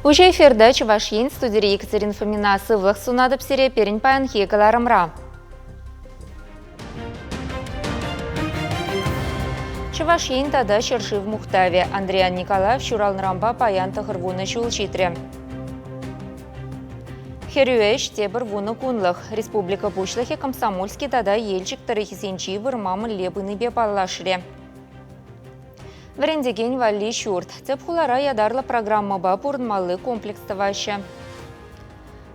Уҫӑ эфирта Чӑваш Ен студири Екатерина Фомина сывлӑх сунатӑп сире пирӗн паянхи кӑларӑмра. Чӑваш Ен тата ҫӗршыв мухтавӗ Андриян Николаев ҫуралнӑранпа паян 90 ҫул ҫитрӗ. Хӗрӳ ӗҫ тепӗр вунӑ кунлӑх. Республика Пуҫлӑхӗ Комсомольски тата Елчӗк тӑрӑхӗсенчи вырма мӗнле пынипе паллашрӗ. Вӗрентекен валли ҫурт. Тӗп хулара ятарлӑ программӑпа пурӑнмалли комплекс тӑваҫҫӗ.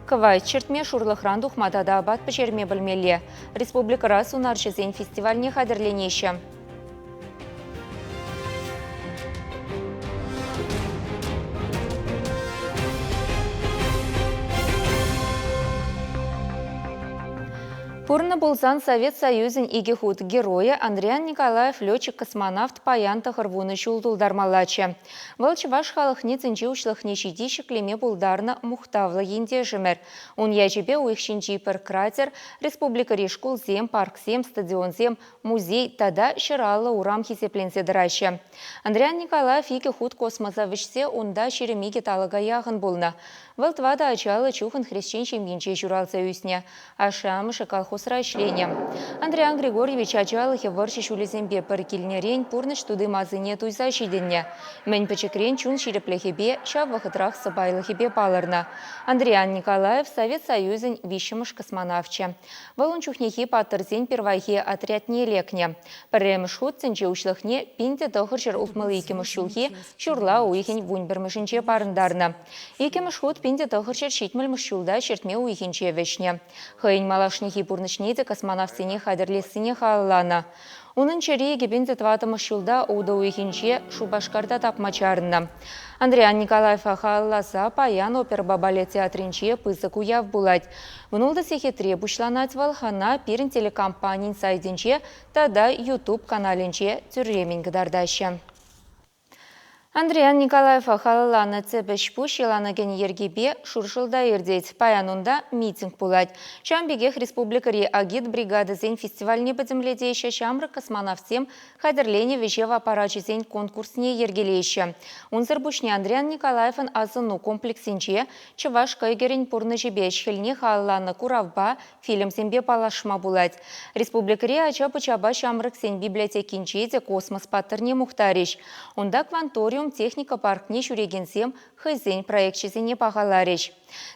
Кӑвайт чӗртме, шурлӑхран тухма тата апат пӗҫерме пӗлмелле. Республикӑра сунарҫӑсен фестивальне хатӗрленеҫҫӗ. Пурӑннӑ пулсан Совет Союзӗн икӗ хут Геройӗ Андриян Николаев летчик-космонавт паян 90 ҫул тултармаллаччӗ. Вӑл чӑваш халӑхне тӗнче уҫлӑхне ҫити ҫӗклеме пултарнӑ мухтавлӑ ентешӗмӗр. Ун ячӗпе уйӑх ҫинчи пӗр кратер, республикӑри шкулсем, парксем, стадионсем, музей тата 150 урам хисепленсе тӑраҫҫӗ. Андриян Николаев икӗ хут космоса вӗҫсе унта 22 талӑка яхӑн пулнӑ. Вӑл тӑватӑ ачаллӑ чухӑн хресчен ҫемйинче ҫуралса ӳснӗ. Ашшӗ-амӑшӗ колхозра ӗҫленӗ. Андриян Григорьевич ачалӑхӗ вӑрҫӑ ҫулӗсемпе пӗр килнӗрен пурнӑҫ тути-масине туйса ҫитӗннӗ. Мӗн пӗчӗкрен чун ҫирӗплӗхӗпе, ҫав вӑхӑтрах сӑпайлӑхӗпе палӑрнӑ. Андриян Николаев Совет Союзӗн виҫҫӗмӗш космонавчӗ. Вӑл ун чухнехи паттӑрсен пирвайхи отрядне лекнӗ. Пӗрремӗш хут тӗнче уҫлӑхне 1962 ҫулхи ҫурла уйӑхӗн вунпӗрмӗшӗнче парӑнтарнӑ. Иккӗмӗш хут 1970 ҫулта ҫӗртме уйӑхӗнче вӗҫнӗ. Хӑйӗн малашнехи пурнӑҫне те космонавтсене хатӗрлессине халалланӑ. Унӑн чӗри 2004 ҫулта утӑ уйӑхӗнче Шупашкарта тапма чарӑннӑ. Андриян Николаева халалласа паян оперӑпа балет театрӗнче пысӑк уяв пулать. Вунултӑ сехетре пуҫланать вӑл, ӑна пирӗн телекомпанин сайтӗнче тата YouTube-каналӗнче тӳрремӗн кӑтартаҫҫӗ. Андриян Николаева халалланӑ тӗп ӗҫ-пуҫ йӑлана кӗнӗ йӗркепе Шуршӑлта иртет. Паян унта митинг пулать. Ҫавӑн пекех республикӑри агитбригадӑсен фестивальне пӗтӗмлетеҫҫӗ, ҫамрӑк космонавтсем хатӗрленӗ вӗҫев аппарачӗсен конкурсне йӗркелеҫҫӗ. Унсӑр пуҫне Андриян Николаевӑн асӑну комплексӗнче чӑваш кӑйкӑрӗн пурнӑҫӗпе ӗҫ-хӗлне халалланӑ куравпа, фильмсемпе паллашма пулать. Республикӑри ача-пӑчапа ҫамрӑксен библиотекинче те космос паттӑрне мухтарӗҫ. Унта Кванториум техника паркне ҫӳрекенсем хӑйсен проекчӗсене пахаларӗҫ.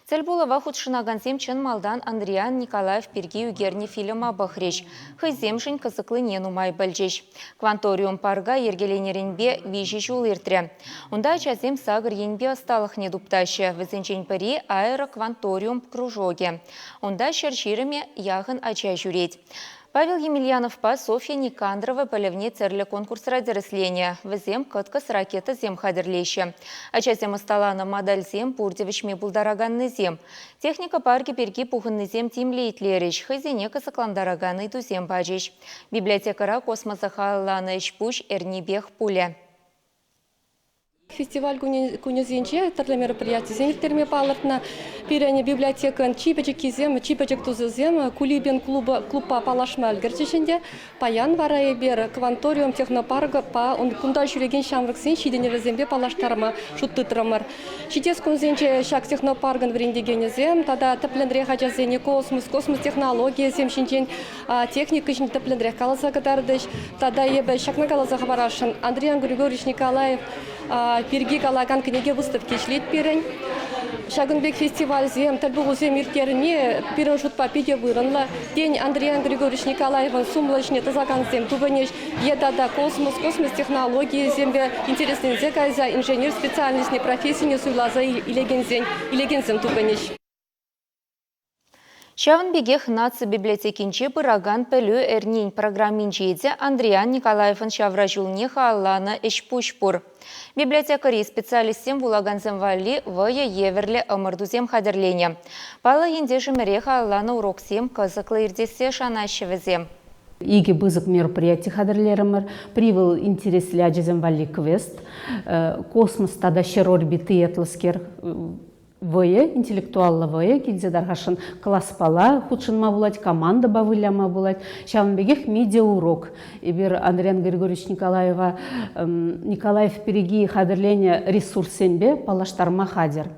Тӗлпулӑва хутшӑнакансем чӑн малтан Андриян Николаев пирки ӳкернӗ фильма пӑхрӗҫ, хӑйсемшӗн кӑсӑклине нумай пӗлчӗҫ. Кванториум парка йӗркеленӗренпе виҫӗ ҫул иртрӗ. Унта ачасем сакӑр енпе ӑсталӑхне туптаҫҫӗ. Вӗсенчен пӗри аэрокванториум кружокӗ. Унта 120-е яхӑн ача ҫӳрет. Павел Емельяновпа Софья Никандрова пӗлӗвне тӗрлӗ конкурсра тӗрӗсленӗ. Вӗсем кӑткӑс ракетӑсем хатӗрлеҫҫӗ. Ачасем ӑсталанӑ модельсем пурте вӗҫме пултараканнисем. Техника паркӗ пирки пухӑннисем тимлӗ итлерӗҫ, хӑйсене кӑсӑклантаракан ыйтусем пачӗҫ. Библиотекӑра космоса халалланӑ ӗҫ-пуҫ эрнипех пулӗ. Фестиваль кунӗсенче тӗрлӗ мероприятисем ирттерме палӑртнӑ. Пирӗн библиотекӑн чи пӗчӗккисем, чи пӗчӗк тусӗсем Кулибин клубпа паллашма ӗлкӗрчӗҫ ӗнтӗ. Паян вара эпир Кванториум технопаркпа кунта ҫӳрекен ҫамрӑксен ҫитӗнӗвӗсемпе паллаштарма шут тытрӑмӑр. Ҫитес кунсенче ҫак технопаркӑн вӗрентекенӗсем тата тӗплӗнрех ачасене космос, космос технологийӗсем ҫинчен техника ҫинчен тӗплӗнрех каласа кӑтартӗҫ. Тата эпӗ ҫакна каласа хӑварасшӑн. Андриян Григорьевич Николаев пирки калакан кӗнеке выставки ӗҫлет пирӗн. Ҫакӑн пек фестивальсем, тӗлпулусем ирттерни пирӗн шутпа питӗ вырӑнлӑ. Тен, Андриян Григорьевич Николаевӑн сумлӑ ӗҫне тӑсакансем тупӑнӗҫ е тата космос, космос технологийӗсемпе интересленсе кайса инженер специальноҫне, профессине суйласа илекенсен, илекенсем тупӑнӗҫ. Ҫавӑн пекех наци библиотекинче пыракан пӗлӳ эрнин программинче те Андриян Николаевӑн ҫавра ҫулне халалланӑ ӗҫ-пуҫ пур. Библиотекӑри специалистсем вулакансем валли вӑйӑ евӗрлӗ ӑмӑртусем хатӗрленӗ. Паллӑ ентешӗмӗре халалланӑ уроксем кӑсӑклӑ иртессе шанаҫҫӗ вӗсем. Икӗ пысӑк мероприяти хатӗрлерӗмӗр. Пӗри вӑл интереслӗ ачасем валли квест, космос тата ҫӗр орбити ятлӑскер. вӑйӑ, интеллектуаллӑ вӑйӑ килсе тархасшӑн класпала хутшӑнма пулать, командӑпа выляма пулать. Ҫавӑн пекех медиаурок. Эпир Андриян Григорьевич Николаева Николаев пирки хатӗрленӗ ресурссемпе паллаштарма хатӗр.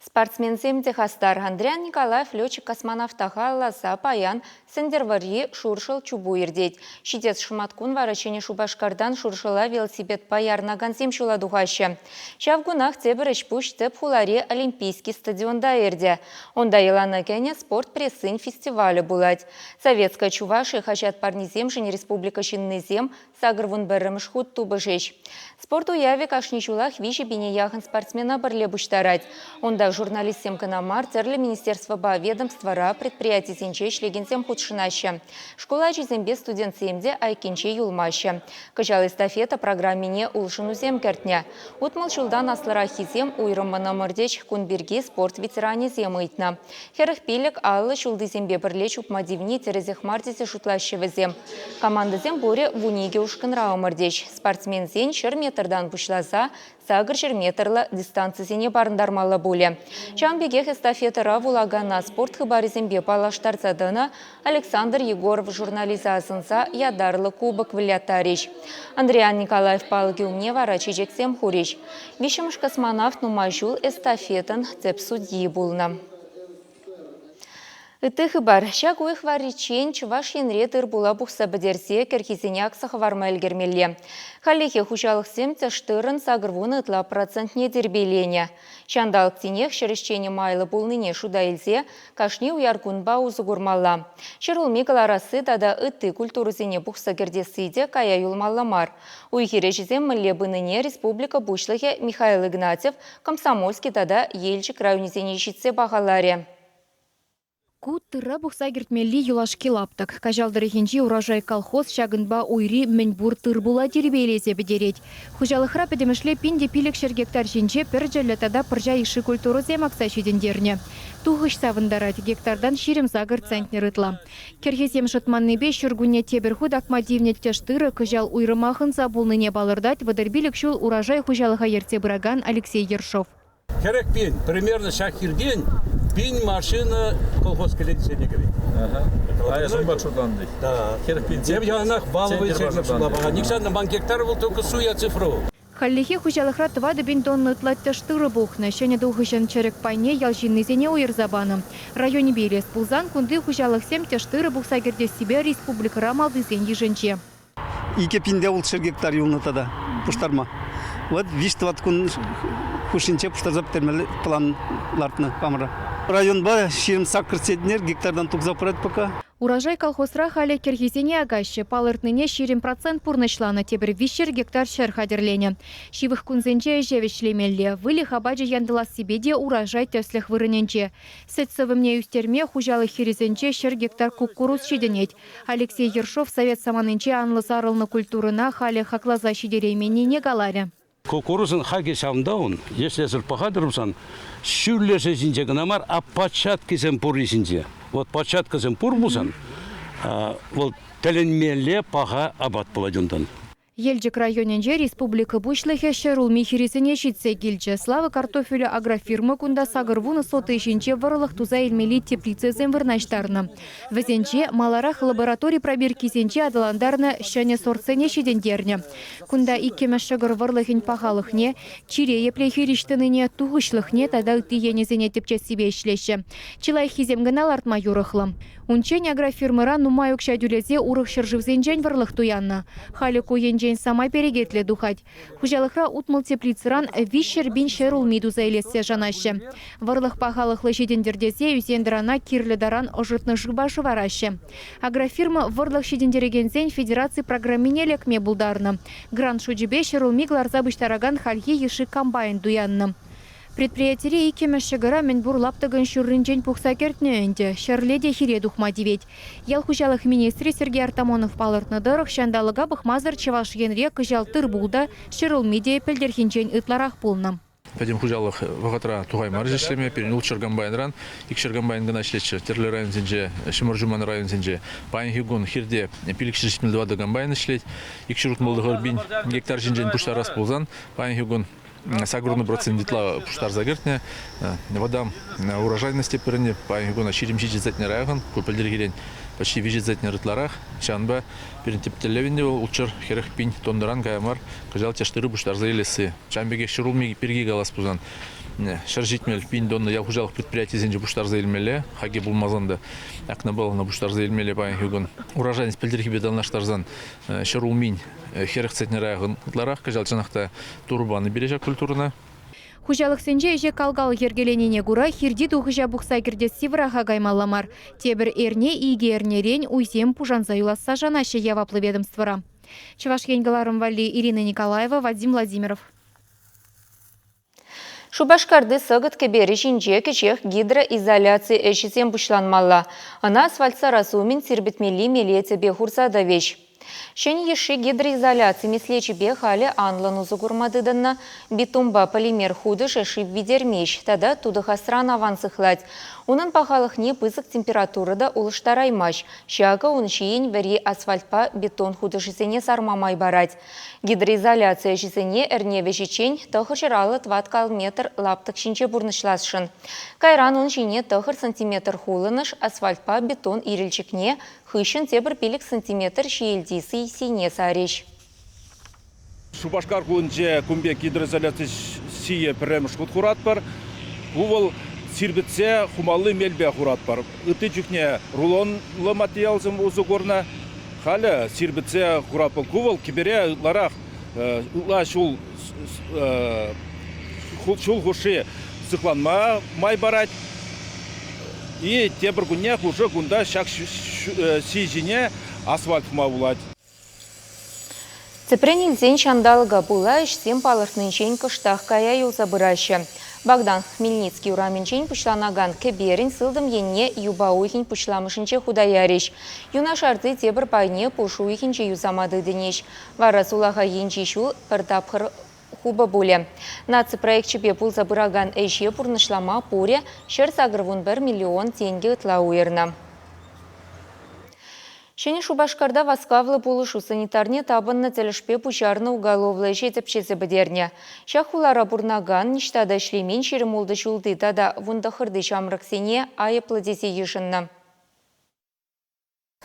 Спортсменсем те хастар. Андриян Николаев летчик-космонавта халалласа паян Сӗнтӗрвӑрри Шуршӑл чупу иртет. Ҫитес шӑматкун вара Ҫӗнӗ Шупашкартан Шуршӑла велосипедпа ярӑнакансем ҫула тухаҫҫӗ. Ҫав кунах тепӗр ӗҫ-пуҫ тӗп хулари Олимпийский стадионта иртӗ. Унта йӑлана кӗнӗ спорт прессин фестивалӗ пулать. «Советская Чувашия» хаҫат парнисемшӗн республика ҫыннисем 81-мӗш хут тупӑшӗҫ. Спорт уявӗ кашни ҫулах 3 пине яхӑн спортсмена пӗрле пуҫтарать. Унта журналистсем кӑна мар, тӗрлӗ министерствӑпа ведомствӑра, предприятисенче ӗҫлекенсем хутшӑнаҫҫӗ. Шкул ачисемпе студентсем те айккинче юлмаҫҫӗ. Кӑҫал эстафета программине улшӑнусем кӗртнӗ. 60 ҫултан аслӑраххисем уйрӑммӑн ӑмӑртӗҫ. Кун пирки спорт ветеранӗсем ыйтнӑ. 45 50 ҫултисемпе пӗрле чупма тивни тӗрӗсех мар тесе шутлаҫҫӗ вӗсем. Командӑсем пурӗ 12 ушкӑнра ӑмӑртӗҫ. Спортсменсен 100 метртан пуҫласа 800 метрлӑ дистанцисене парӑнтармалла пулӗ. Ҫавӑн пекех эстафетӑра вулакана спорт хыпарӗсемпе паллаштарса тӑнӑ Александр Егоров журналиста асӑнса ятарлӑ кубок выляттарӗҫ. Андриян Николаев палӑкӗ умне вара чечексем хурӗҫ. Виҫҫӗмӗш космонавт нумай ҫул эстафетӑн тӗп судйи пулнӑ. Ытти хыпар. Ҫак уйӑх варриччен Чӑваш Енре тыр-пула пухса пӗтерсе кӗрхисене акса хӑварма ӗлкӗрмелле. Хальлӗхе хуҫалӑхсем тӗш-тырӑн 80 ытла процентне тирпейленӗ. Ҫанталӑк тинех ҫӗр ӗҫченӗ майлӑ пулнине шута илсе кашни уяр кунпа усӑ курмалла. Ҫӗрулми кӑларасси тата ытти культурӑсене пухса кӗртесси те кая юлмалла мар. Уй-хир ӗҫӗсем мӗнле пынине республика Пуҫлӑхӗ Михаил Игнатьев Комсомольски тата Елчӗк районӗсене ҫитсе пахаларӗ. Ку тырра пухса кӗртмелли юлашки лаптӑк. Каҫал тӑрӑхӗнчи «Урожай» колхоз ҫакӑнпа уйри мӗнпур тыр-пула тирпейлесе пӗтерет. Хуҫалӑхра пӗтӗмӗшле 1500 гектар ҫинче пӗрчӗллӗ тата пӑрҫа йышши культурӑсем акса ҫитӗнтернӗ. Тухӑҫ савӑнтарать, гектартан 28 центнер ытла. Кӗрхисем шӑтманнипе ҫуркунне тепӗр хут акма тивнӗ тӗш тырӑ кӑҫал уйрӑмах ӑнса пулнине палӑртать 35 ҫул «Урожай» хуҫалӑха ертсе пыракан Алексей Ершов. 40 000, примерно ҫак хиртен 1000 машина колхоз кӗлетсене кӗрет. А сумбак шутланды. Да. 40 000. Тем яланах валовый цифра шутлапа. Нихҫан ман гектар был только суя цифру. Хальлӗхе хуҫалӑхра 4000 тонна ытла тӗш тырӑ пухнӑ. Ҫӗнӗ тухӑҫӑн чӗрӗк пайне ял ҫыннисене уйӑрса панӑ. Районӗпе илес пулсан кунти хуҫалӑхсем тӗш тырӑ пухса кӗртессипе республикӑра малтисен йышӗнче. 2600 гектар юлнӑ тата пуҫтарма. Вот 3-4 кун хушшинче пуҫтарса пӗтермелли план лартнӑ хамӑра. Районпа 28 центнер гектартан тухса пырать пока. «Урожай» колхозра халӗ кӗрхисене акаҫҫӗ. Палӑртнине 20% пурнӑҫланӑ, тепӗр 300 гектар ҫӗр хатӗрленӗ. Ҫывӑх кунсенче ӗҫе вӗҫлемелле. Выльӑх апачӗ янтӑлассипе те «Урожай» тӗслӗх вырӑнӗнче. Сӗт сӑвӑмне ӳстерме хуҫалӑх хирӗсенче 100 гектар куккурус ҫитӗнет. Алексей Ершов совет саманинче анлӑ сарӑлнӑ культурӑна халӗ хакласа ҫитерейменнине каларӗ. Кукурузӑн хакӗ ҫавӑнта ун, если эсир пӑхатӑр пулсан, ҫӳллӗшӗ ҫинче кӑна мар, а початкисем пурри ҫинче. Вот початкӑсем пур пулсан, вӑл тӗлӗнмелле паха апат пулать унтан. Елчӗк районӗнче республика Пуҫлӑхӗ ҫӗрулми хирӗсене ҫитсе килчӗ. «Слава картофелю» агрофирма кунта 80 сотӑй ҫинче вӑрлӑх туса илмелли теплицӑсем вырнаҫтарнӑ. Вӗсенче маларах лаборатори пробиркисенче аталантарнӑ ҫӗнӗ сортсене ҫитӗнтернӗ. Кунта иккӗмӗш ҫӑкӑр вӑрлӑхӗн пахалӑхне, чире епле хирӗҫ тӑнине, тухӑҫлӑхне тата ытти енӗсене тӗпчессипе ӗҫлеҫҫӗ. Чи лайӑххисем кӑна лартма юрӑхлӑ. Унччен агрофирмӑра нумай укҫа тӳлесе урӑх ҫӗршывсенчен вӑрлӑх туяннӑ. Халӗ ку енчен самай перекетлӗ тухать. Хуҫалӑхра 60 теплицӑран 300 000 ҫӗр улми туса илессе шанаҫҫӗ. Вӑрлӑх пахалӑхлӑ ҫитӗнтӗр тесе ӳсен-тӑрана кирлӗ таран ӑшӑтнӑ шывпа шӑвараҫҫӗ. Агрофирма вӑрлӑх ҫитӗнтерекенсен федераци программине лекме пултарнӑ. Грант шучӗпе ҫӗр улми кӑларса пуҫтаракан хальхи йышши комбайн туяннӑ. Предприятире иккӗмӗш ҫӑкӑра мӗнпур лаптӑкӑн ҫурринчен пухса кӗртнӗ ӗнтӗ, ҫӗрле те хире тухма тивет. Ял хуҫалӑх министрӗ Сергей Артамонов палӑртнӑ тӑрӑх, ҫанталӑка пӑхмасӑр Чӑваш Енре кӑҫал тыр-пул та, ҫӗрулми те пӗлтӗрхинчен ытларах пулнӑ. Пӗтӗм хуҫалӑх вӑхӑтра тухаймарӗҫ ӗҫлеме. Пирӗн 600 комбайнран 200 комбайн кӑна ӗҫлетчӗ тӗрлӗ районсенче, ҫумӑр ҫуман районсенче. Паянхи кун хирте 574 комбайн ӗҫлет. 269 пин гектар ҫинчен пуҫтарас пулсан, паянхи кун. 80 процент ытла пуҫтарса кӗртнӗ. Вӑтам урожайность тепӗрне паянхи куна 27 центнер яхӑн, ку пӗлтӗрхирен почти 3 центнер ытларах. Ҫавӑнпа пирӗн тӗп тӗллев ӗнтӗ вӑл ултҫӗр 40 пин тоннӑран кая мар кӑҫал тӗш тырӑ пуҫтарса илесси. Ҫавӑн пекех ҫӗрулми пирки калас пулсан, 170 пин тонна ял хуҫалӑх предприятийӗсенче пуҫтарса илмелле, хакӗ пулмасан та акна паллӑна пуҫтарса илмелле паянхи кун. Урожайность пӗлтӗрхипе танлаштарсан ҫӗрулмин 40 центнера яхӑн ытларах кӑҫал чӑнах та турӑ панӑ пире ҫак культурӑна. Хуҫалӑхсенче ӗҫе кал-кал йӗркеленине кура хирти тухӑҫа пухса кӗртесси вӑраха каймалла мар. Тепӗр эрне икӗ эрнерен уйсем пушанса юласса шанаҫҫӗ яваплӑ ведомствӑра. Чӑваш Ен кӑларӑм валли Ирина Николаева, Вадим Владимиров. Шупашкарти Сӑкӑт кӗперӗ ҫинче кӗҫех гидроизоляци ӗҫӗсем пуҫланмалла. Ӑна асфальт сарас умӗн сирпӗтмелли меле тӗпе хурса тӑвӗҫ. Ҫӗнӗ йышши гидроизоляци меслечӗпе халӗ анлӑн усӑ курма тытӑннӑ. Битумпа полимер хутӑшӗ шыв витермест тата тутӑхасран аван сыхлать. Унӑн пахалӑхне пысӑк температура та улӑштараймасть. Ҫакӑ ун ҫийӗн вӗри асфальтпа бетон хутӑшӗсене сарма май парать. Гидроизоляци ӗҫӗсене эрне вӗҫӗччен 950 тӑваткал метр лаптӑк ҫинче пурнӑҫласшӑн. Кайран ун ҫине 9 сантиметр хулӑнӑш асфальтпа бетон ирӗлчӗкне, хыҫҫӑн тепӗр 5 сантиметр ҫиелти сийне сарӗҫ. Шупашкар хулинче кун пек гидроизоляци сийӗ пӗрремӗш хут хуратпӑр. Ку вӑл сирпӗтсе хумалли мелпе хуратпӑр. Ытти чухне рулонлӑ материалсем усӑ курнӑ. Халӗ сирпӗтсе хуратпӑр. Ку вӑл кӗпере ытларах ытла ҫул ҫул хушши сыхланма май парать. И тепӗр куннех уже кунта ҫак си ҫине асфальт хума пулать. Тӗпрен илсен ҫанталӑка пула ӗҫсем палӑртнинчен кӑштах кая юлса пыраҫҫӗ. Богдан Хмельницкий урамӗнчен пуҫланакан кӗперӗн сылтӑм енне юпа уйӑхӗн пуҫламӑшӗнче хута ярӗҫ. Юнашарти тепӗр пайне пуш уйӑхӗнче юсама тытӑнӗҫ. Вара сулахай енчи ҫул пӗр тапхӑр хупӑ пулӗ. Наци проекчӗпе пулса пыракан ӗҫе пурнӑҫлама пурӗ 181 миллион тенкӗ ытла уйӑрнӑ. Ҫӗнӗ Шупашкарта васкавлӑ пулӑшу санитарне тапӑннӑ тӗлӗшпе пуҫарнӑ уголовлӑ ӗҫе тӗпчесе пӗтернӗ. Ҫак хулара пурӑнакан, ниҫта та ӗҫлемен 26 ҫулти тата 19-ти ҫамрӑксене айӑплӑ тесе йышӑннӑ.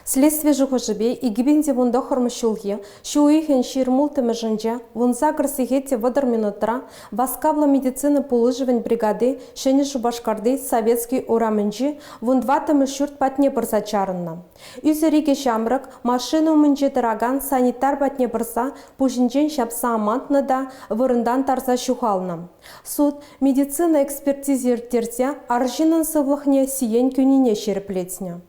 Следстви шухӑшӗпе 2019 ҫулхи ҫу уйӑхӗн 26-мӗшӗнче 18 сехет те 30 минутра васкавлӑ медицина пулӑшӑвӗн бригади Ҫӗнӗ Шупашкарти Советски урамӗнчи 14-мӗш ҫурт патне пырса чарӑннӑ. Ӳсӗр икӗ ҫамрӑк машина умӗнче тӑракан санитар патне пырса пуҫӗнчен ҫапса амантнӑ та вырӑнтан тарса ҫухалнӑ. Суд медицина экспертизи ирттерсе арҫыннӑн сывлӑхне сиен кӳнине ҫирӗплетнӗ.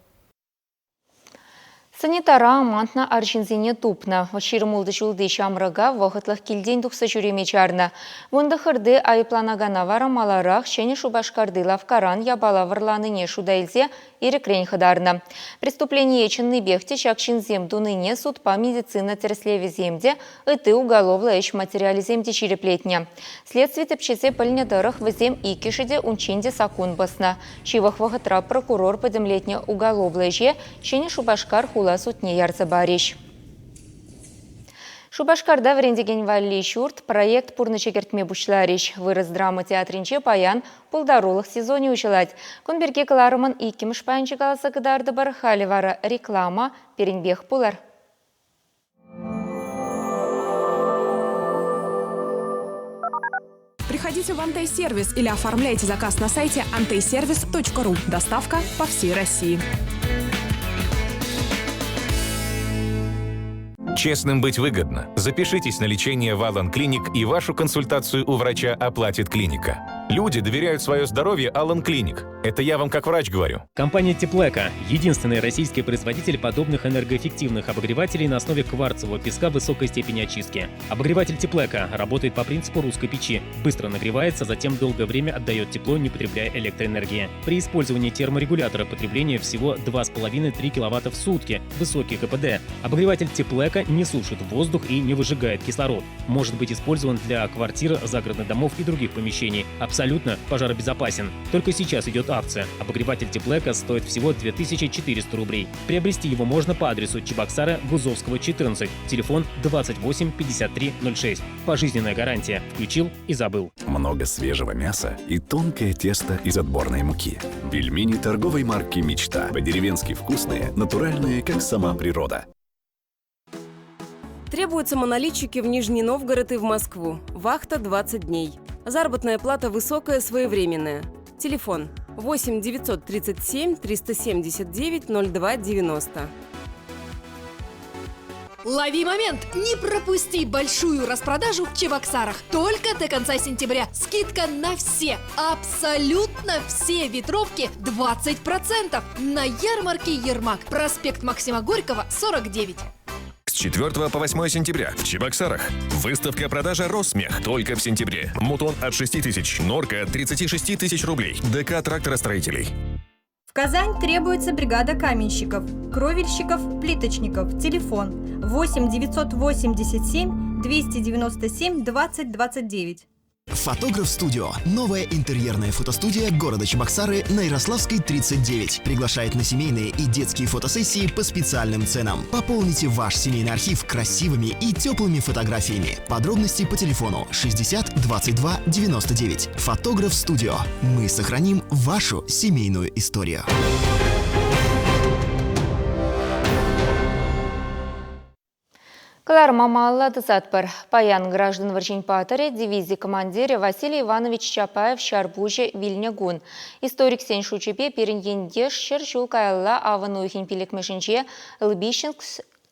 Санитара амантнӑ арҫынсене тупнӑ. 26 ҫулти ҫамрӑка вӑхӑтлӑх килтен тухса ҫӳреме чарнӑ. 19-ти айӑпланакана вара маларах Ҫӗнӗ Шупашкарти лавккаран япала вӑрланине шута илсе ирӗкрен хӑтарнӑ. Преступление чӑннипех те ҫак ҫынсем тунине судпа медицина тӗрӗслевӗсем те, ытти уголовлӑ ӗҫ материалӗсем те ҫирӗплетнӗ. Следстви тӗпчесе пӗлнӗ тӑрӑх, вӗсем иккӗшӗ те унччен те саккун пӑснӑ. Ҫывӑх вӑхӑтра прокурор пӗтӗмлетнӗ уголовлӑ ӗҫе Ҫӗнӗ Шупашкар хула судне ярса парӗҫ. Шупашкарта вӗрентекен валли ҫурт проект пурнӑҫа кӗртме пуҫларӗҫ. Вырӑс драма театрӗнче паян пултарулӑх сезонӗ уҫӑлать. Кун пирки кӑларӑмӑн иккӗмӗш пайӗнче каласа кӑтартӑпӑр. Халӗ вара реклама пирӗнпех пулӑр. Приходите в Антей-сервис или оформляйте заказ на сайте anteyservice.ru. Доставка по всей России. Честным быть выгодно. Запишитесь на лечение в Алан Клиник и вашу консультацию у врача оплатит клиника. Люди доверяют свое здоровье Алан Клиник. Это я вам как врач говорю. Компания Теплека – единственный российский производитель подобных энергоэффективных обогревателей на основе кварцевого песка высокой степени очистки. Обогреватель Теплека работает по принципу русской печи. Быстро нагревается, затем долгое время отдает тепло, не потребляя электроэнергии. При использовании терморегулятора потребление всего 2,5-3 киловатта в сутки, высокий КПД. Обогреватель Теплека не сушит воздух и не выжигает кислород. Может быть использован для квартир, загородных домов и других помещений. абсолютно пожаробезопасен. Только сейчас идет акция. Обогреватель Теплэко стоит всего 2400 рублей. Приобрести его можно по адресу Чебоксары, Гузовского, 14, телефон 28 53 06. Пожизненная гарантия. Включил и забыл. Много свежего мяса и тонкое тесто из отборной муки. Пельмени торговой марки «Мечта». По-деревенски вкусные, натуральные, как сама природа. Требуются монолитчики в Нижний Новгород и в Москву. Вахта 20 дней. Заработная плата высокая, своевременная. Телефон 8 937 379 02 90. Лови момент! Не пропусти большую распродажу в Чебоксарах. Только до конца сентября. Скидка на все, абсолютно все ветровки 20% на ярмарке Ермак. Проспект Максима Горького, 49. С 4 по 8 сентября в Чебоксарах. Выставка-продажа «Росмех» только в сентябре. Мутон от 6 тысяч, норка от 36 тысяч рублей. ДК тракторостроителей. В Казань требуется бригада каменщиков, кровельщиков, плиточников. Телефон 8 987 297 20 29. Фотограф Студио. Новая интерьерная фотостудия города Чебоксары на Ярославской 39. Приглашает на семейные и детские фотосессии по специальным ценам. Пополните ваш семейный архив красивыми и теплыми фотографиями. Подробности по телефону 60 22 99. Фотограф Студио. Мы сохраним вашу семейную историю. Кӑларӑма малалла тӑсатпӑр. Паян граждан вӑрҫин паттӑрӗ, дивизи командирӗ Василий Иванович Чапаев ҫар пуҫӗ вилнӗ кун. Историксен шучӗпе пирӗн ентеш ҫӗр ҫул каялла авӑн уйӑхӗн пиллӗкмӗшӗнче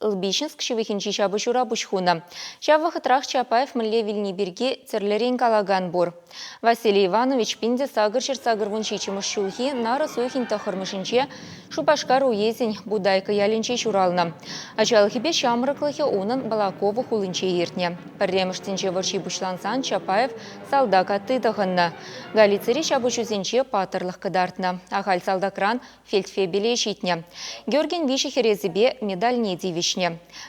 Лбищенск ҫывӑхӗнчи ҫапӑҫура пуҫ хунӑ. Ҫав вӑхӑтрах Чапаев мӗнле вилни пирки тӗрлӗрен калакан пур. Василий Иванович 1887 ҫулхи нарӑс уйӑхӗн тӑххӑрмӗшӗнче Шупашкар уесӗн Будайка ялӗнче ҫуралнӑ. Ачалӑхӗпе ҫамрӑклӑхӗ унӑн Балаково хулинче иртнӗ. Пӗрремӗш тӗнче вӑрҫи пуҫлансан Чапаев салтак атти тӑхӑннӑ. Галицири ҫапӑҫусенче паттӑрлӑх кӑтартнӑ. Ахаль салтакран фельдфебеле ҫитнӗ. Георгин виҫӗ хӗресӗпе медальне тивӗҫнӗ.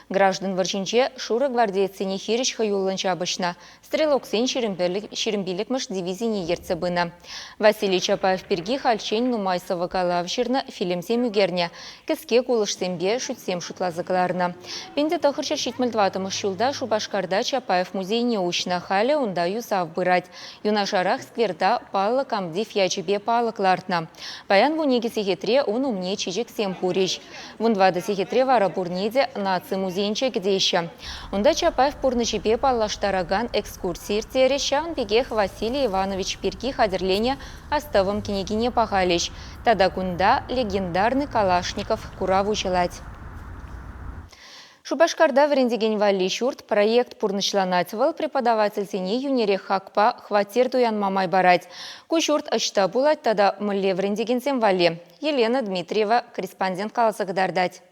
Граждан вӑрҫинче шурӑ гвардеецсене хирӗҫ хӑюллӑн ҫапӑҫнӑ. Стрелоксен 25-мӗш дивизине ертсе пынӑ. Василий Чапаев пирки хальччен нумай сӑвӑ-калав ҫырнӑ, фильмсем ӳкернӗ, кӗске кулӑшсемпе шӳтсем шутласа кӑларнӑ. 1974 ҫулта Шупашкарта Чапаев музейне уҫнӑ. Халӗ унта юсав пырать. Юнашарах скверта паллӑ комдив ячӗпе палӑк лартнӑ. Паян 12 сехетре ун умне чечексем хурӗҫ. Вунтӑватӑ сехетре вара пурне те наци музейӗнче кӗтеҫҫӗ. Унта Чапаев пурнӑҫӗпе паллаштаракан экскурси ирттерӗҫ, ҫавӑн пекех Василий Иванович пирки хатӗрленӗ астӑвӑм кӗнекине пахалӗҫ. Тата кунта «Легендарный Калашников» курав уҫӑлать. Шупашкарта вӗрентекен валли ҫурт проект пурнӑҫланать. Вӑл преподавательсене йӳнӗрех хакпа хваттер туянма май парать. Ку ҫурт ӑҫта пулать тата мӗнле вӗрентекенсем валли? Елена Дмитриева корреспондент каласа кӑтартать.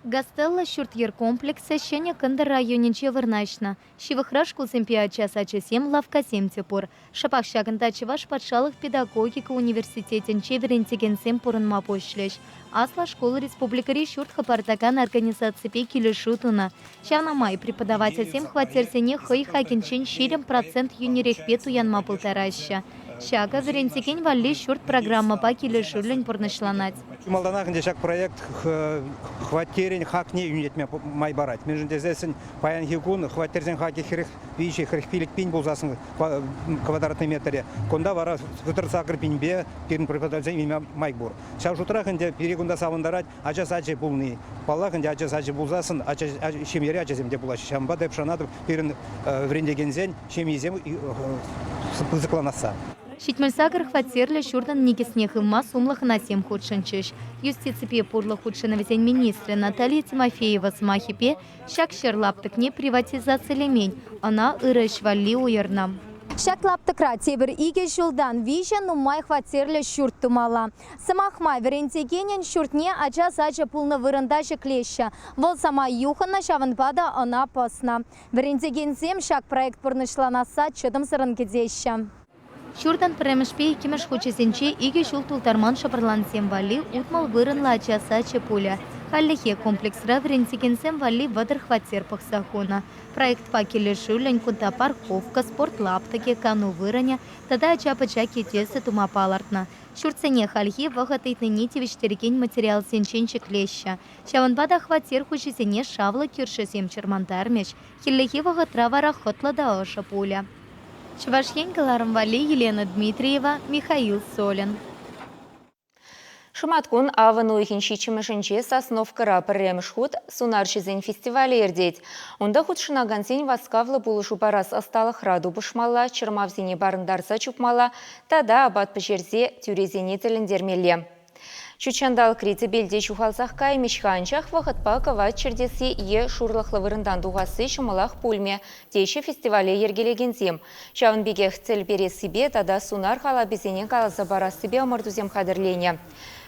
Гастелло ҫурт-йӗр комплексӗ Ҫӗнӗ Кӑнтӑр районӗнче вырнаҫнӑ. Ҫывӑхра шкулсемпе ача сачӗсем, лавккасем те пур. Шӑпах ҫакӑнта Чӑваш патшалӑх педагогика университетӗнче вӗрентекенсем пурӑнма пуҫлӗҫ. Аслӑ шкул республикӑри ҫурт хӑпартакан организаципе килӗшӳ тунӑ. Ҫавна май преподавательсем хваттерсене хӑй хакӗнчен 20% йӳнӗрехпе туянма пултараҫҫӗ. Ҫакӑ вӗрентекен валли ҫурт программӑпа килӗшӳллӗн пурнӑҫланать. Чи малтанах ӗнтӗ ҫак проект хваттерӗн хакне йӳнетме май парать. Мӗншӗн тесессӗн паянхи кун хваттерсен хакӗ 43 45 пин пулсассӑн квадратный метрӗ. Кунта вара 38 пинпе пирӗн преподавательсен илме май пур. Ҫав шутрах ӗнтӗ пире кунта савӑнтарать ача сачӗ пулни. Паллах ӗнтӗ ача сачӗ пулсассӑн ҫемьере ачасем те пулаҫҫӗ. Ҫавӑнпа та эп шанатӑп, пирӗн вӗрентекенсен ҫемйисем пысӑкланасса. 78 хваттерлӗ ҫуртӑн никӗсне хывма сумлӑ хӑнасем хутшӑнчӗҫ. Юстиципе пурлӑх хутшӑнӑвӗсен министрӗ Наталья Тимофеева сӑмахӗпе ҫак ҫӗр лаптӑкне приватизацилемен, ӑна ырӑ ӗҫ валли уйӑрнӑ. Ҫак лаптӑкра тепӗр икӗ ҫултан виҫӗ нумай хваттерлӗ ҫурт тумалла. Сӑмах май, вӗрентекенӗн ҫуртне ача сачӗ пулнӑ вырӑнта ҫӗклеҫҫӗ. Вӑл самай юхӑннӑ, ҫавӑнпа та ӑна пӑснӑ. Вӗрентекенсем ҫак проект пурнӑҫланасса чӑтӑмсӑррӑн кӗтеҫҫӗ. Ҫуртӑн пӗрремӗшпе иккӗмӗш хучӗсенче икӗ ҫул тултарман шӑпӑрлансем валли 60 вырӑнлӑ ача сачӗ пулӗ. Хальлӗхе комплексра вӗрентекенсем валли 30 хваттер пӑхса хунӑ. Проектпа килӗшӳллӗн кунта парковка, спорт лаптӑкӗ, кану вырӑнӗ тата ача-пӑча кӗтесӗ тума палӑртнӑ. Ҫуртсене хальхи вӑхӑт ыйтнине тивӗҫтерекен материалсенчен ҫӗклеҫҫӗ. Ҫавӑнпа та хваттер хуҫисене шавлӑ кӳршӗсем чӑрмантармӗҫ, хӗллехи вӑхӑтра вара хӑтлӑ та ӑшӑ пулӗ. Чӑваш Ен кӑларӑм валли Елена Дмитриева, Михаил Солин. Шӑматкун авӑн уйӑхӗн ҫиччӗмӗшӗнче Сосновкӑра пӗрремӗш хут сунарҫӑсен фестивалӗ иртет. Унта хутшӑнакансен васкавлӑ пулӑшу парас ӑсталӑхра тупӑшмалла, чӑрмавсене парӑнтарса чупмалла тата апат пӗҫерсе тӳресене тӗлӗнтермелле. Ҫутҫанталӑкри тӗпелте ҫухалсах каймӗҫ-ха, анчах вӑхӑтпа кӑвайт чӗртесси е шурлӑхлӑ вырӑнтан тухасси ҫӑмӑлах пулмӗ, теҫҫӗ фестивале йӗркелекенсем. Ҫавӑн пекех тӗл перессипе тата сунар халапӗсене каласа парассипе ӑмӑртусем хатӗрленӗ.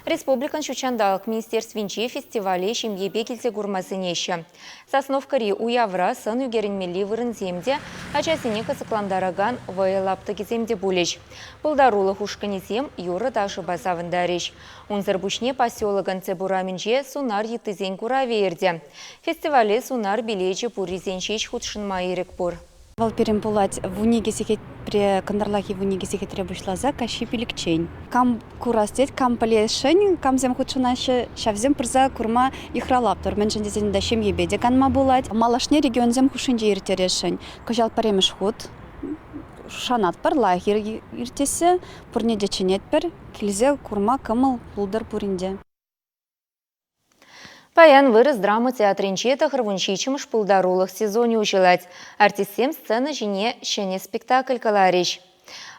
Республикӑн ҫутҫанталӑк министерствинче фестивале ҫемьепе килсе курма сӗнеҫҫӗ. Сосновкӑри уявра сӑн ӳкерӗнмелли вырӑнсем те, ачасене кӑсӑклантаракан вӑйӑ лаптӑкӗсем те пулӗҫ. Пултарулӑх ушкӑнӗсем юрӑ-ташӑпа савӑнтарӗҫ. Унсӑр пуҫне поселокӑн тӗп урамӗнче сунар йыттисен куравӗ иртӗ. Фестивале сунар билечӗ пуррисен ҫеҫ хутшӑнма ирӗк пур. Вӑл пирӗн пулать 12 сехетре, кӑнтӑрлахи 12 сехетре пуҫласа каҫхи пилӗкчен. Кам курас тет, кам пӗлесшӗн, камсем хутшӑнаҫҫӗ, ҫавсем пырса курма йыхравлатпӑр. Мӗншӗн тесен унта ҫемьепе те канма пулать. Малашне регионсем хушшинче ирттересшӗн. Кӑҫал пӗрремӗш хут шанатпӑр, лайӑх иртессе. Пурне те чӗнетпӗр, килсе курма кӑмӑл пултӑр пурин те. Паян Вырӑс драма театрӗнче 97-мӗш пултарулӑх сезонӗ уҫӑлать. Артистсем сцена ҫине ҫӗнӗ спектакль кӑларӗҫ.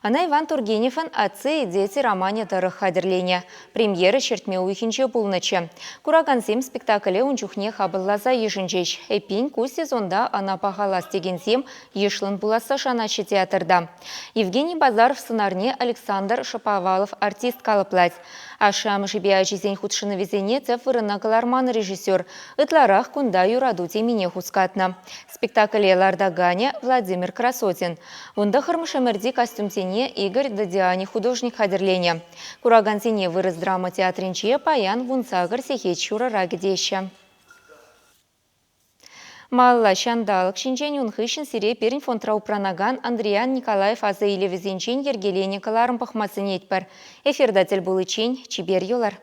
Ӑна Иван Тургеневӑн «Отцы и дети» романӗ тӑрӑх хатӗрленӗ. Премьера ҫӗртме уйӑхӗнче пулнӑччӗ. Куракансем спектакле ун чухне хапӑлласа йышӑнчӗҫ. Эппин, ку сезонта ӑна пахалас текенсем йышлӑн пуласса шанаҫҫӗ театрта. Евгений Базаров сӑнарне Александр Шаповалов артист калӑплать. Ашшӗ-амӑшӗпе ачисен хутшӑнӑвӗсене тӗп вырӑна кӑларман режиссер. Ытларах кунта юрату темине хускатнӑ. Спектакле лартаканӗ Владимир Красотин. 19-мӗш ӗмӗрти костюмсене Игорь Дадиани художник хатӗрленӗ. Куракансене вырӑс драма театрӗнче паян 18 сехет ҫурӑра кӗтеҫҫӗ. Малалла ҫанталӑк ҫинчен ун хыҫҫӑн сире пирӗн фондра упранакан Андриян Николаев аса илӗвӗсенчен йӗркеленӗ кӑларӑм пӑхма сӗнетпӗр. Эфирта тӗл пуличчен чипер юлӑр.